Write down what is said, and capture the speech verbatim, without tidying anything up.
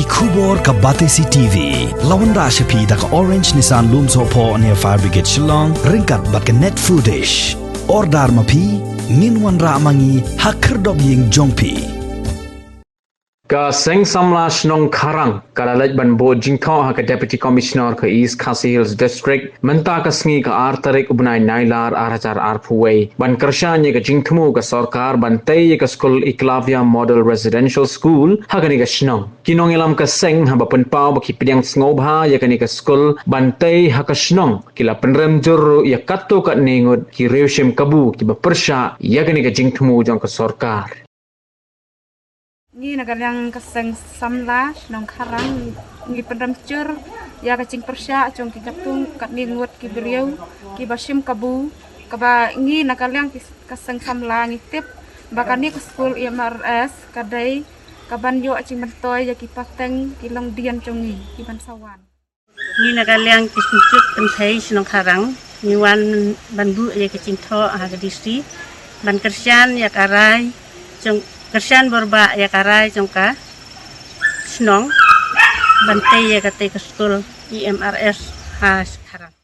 Khubor ka Batesi T V la wanrah sha phi da ka Orange Nissan Lumsohphoh near Fire Brigade Shillong, ryngkat bad ka Net Foodish. Order ma phi, ngin wanrah ma ngi ha khyrdop ïing jong phi. Ka Seng Samla Shnong Kharang ka la leit ban buh jingthoh ha ka Deputy Commissioner ka East Khasi Hills District mynta ka sngi ka ar tarik u bnai Nailar ar hajar arphew wei, ban kyrshan ïa ka jingthmu ka sorkar ban tei ïa ka skul Eklavya Model Residential School ha kane ka shnong. Ki nongïalam ka seng haba pynpaw ba ki pdiang sngewbha ïa kane ka skul ban tei ha ka shnong, ki la pynrem jur ruh ïa katto katne ngut ki riewshim kabu kiba pyrshah ïa kane ka jingthmu jong ka sorkar. Ngi na ka liang ka Seng Samla Shnong Kharang ngi pynrem jur ïa ka jingpyrshah jong ki katto katne ngut ki briew kiba shim kabu, kaba ngi na ka liang ki, ka Seng Samla ngi tip ba kane ka skul E M R S ka dei kaban ïoh jingmyntoi ïa ki pateng ki longdien jong ngi kiban sa wan. Ngi na ka liang ki Seng Samla Shnong Kharang ngi wan ban buh ïa ka jingthoh ha ka D C ban kyrshan ïa ka rai jong, kyrshan borbah ïa ka rai jong ka shnong ban tei ïa katei ka skul E M R S ha Kharang.